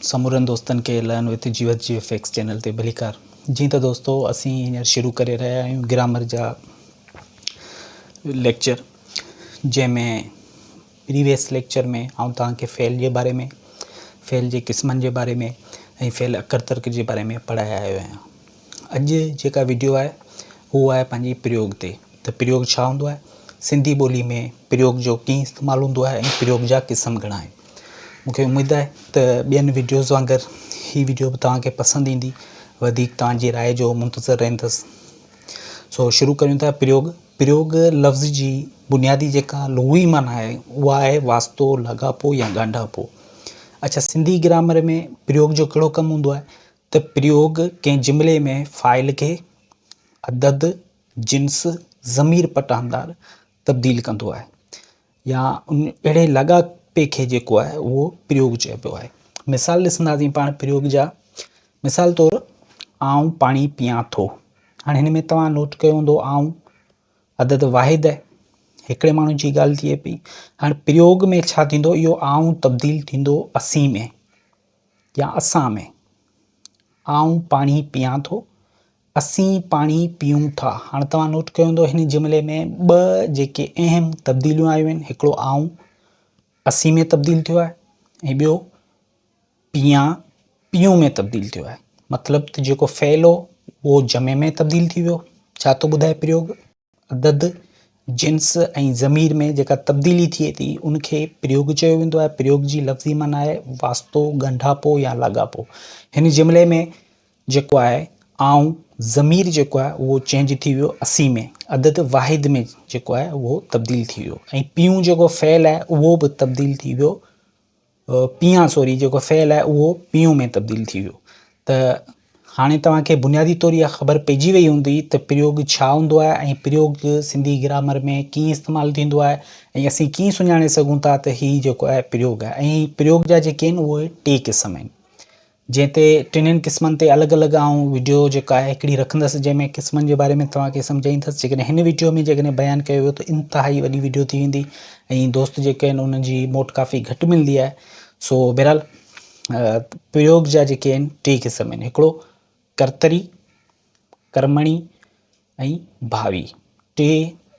سمورن دوستن کي لرن وٿ جيوت جي ايف ايڪس چينل تي ڀليڪار جيئن ته دوستو اسين هينئر شروع ڪري رهيا آهيون گرامر جا ليڪچر جنهن ۾ پريويس ليڪچر ۾ آئون توهان کي فعل جي باري ۾ فعل جي قسمن جي باري ۾ ۽ فعل اڪر ترڪ جي باري ۾ پڙهائي آيو آهيان اڄ جيڪا وڊيو آهي اهو آهي پنهنجي پريوگ تي ته پريوگ ڇا هوندو آهي سنڌي ٻولي ۾ پريوگ جو ڪيئن استعمال هوندو آهي ۽ پريوگ جا قسم گهڻا آهن مونکي اميد آهي ته ٻين وڊيوز وانگر هي وڊيو به توهان کي پسند ايندي وڌيڪ توهان جي راء جو منتظر رهندس سو شروع ڪريون ٿا پريوگ پريوگ لفظ جي بنيادي جيڪا لغوي معنيٰ آهي اها آهي واسطو لاڳاپو يا ڳانڍاپو اڇا سنڌي گرامر ۾ پريوگ جو ڪهڙو ڪم هوندو آهي ته پريوگ ڪنهن جملي ۾ فاعل کي عدد، جنس، ضمير پٽاندار تبديل ڪندو آهي يا ان اهڙي لاڳاپي کي جيڪو آهي اهو پريوگ چئبو آهي. مثال ڏسنداسين پاڻ پريوگ جا مثال طور آئون پاڻي پيان ٿو. هاڻي هن ۾ توهان نوٽ ڪيو هوندو آئون عدد واحد آهي هڪڙي ماڻهو جي ڳالهه ٿئي پئي. هاڻي پريوگ ۾ ڇا ٿيندو اهو آئون تبديل ٿيندو اسين ۾ يا اسان ۾ آئون پاڻي پيان ٿو، اسين پاڻي پيئون ٿا. هاڻ توهان نوٽ ڪيو هوندو هن جملي ۾ ٻه جيڪي اهم تبديليون آيون آهن هڪڙو آئون اسين ۾ تبديل ٿيو آهي ۽ ٻيو پيان پيئون ۾ تبديل ٿيو آهي مطلب ته جيڪو فعل هو اهو جمع ۾ تبديل ٿي ويو ڇا ٿو ٻڌائي پريوگ عدد، جنس ۽ ضمير ۾ جيڪا تبديلي ٿئي ٿي، ان کي پريوگ چيو ويندو آهي. پريوگ جي لفظي معنيٰ آهي واسطو، ڳنڍاپو يا لاڳاپو. هن جملي ۾ جيڪو آهي آئون ضمير جيڪو آهي اهو چينج ٿي ويو اسين ۾، عدد واحد ۾ جيڪو آهي اهو تبديل ٿي ويو ۽ پيئون جيڪو فعل آهي اهو به تبديل ٿي ويو پيان سوري جيڪو فعل آهي اهو پيون ۾ تبديل ٿي ويو ته هاڻي توهان کي بنيادي طور اها خبر پئجي وئي هوندي ته پريوگ ڇا هوندو آهي ۽ پريوگ سنڌي گرامر ۾ ڪيئن استعمال ٿيندو آهي ۽ اسين ڪيئن سڃاڻي سگهون ٿا ته هي جيڪو آهي پريوگ آهي ۽ پريوگ جا جيڪي آهن اهي ٽي قسم آهن جنهن تي ٽنهين قسمن تي الڳ الڳ آئون وڊيو جيڪا آهي هڪڙي رکندس جنهن ۾ قسمن جي باري ۾ توهان کي سمجهائيندس جيڪڏهن هن وڊيو ۾ جيڪڏهن بيان ڪيو ويو ته انتهائي وڏي وڊيو ٿي ويندي ۽ دوست جيڪي آهن انهن جي موٽ ڪافي گهٽ ملندي آهي سو بهرحال پريوگ جا جيڪي آهن ٽي قسم آهن هڪڙو ڪرتري ڪرمڻي ۽ ڀاوي ٽي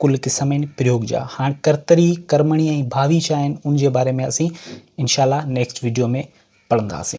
ڪل قسم آهن پريوگ جا هاڻ ڪرتري ڪرمڻي ۽ ڀاوي ڇا آهن ان جي باري ۾ اسين انشاء الله نيڪسٽ وڊيو ۾ پڙهنداسين.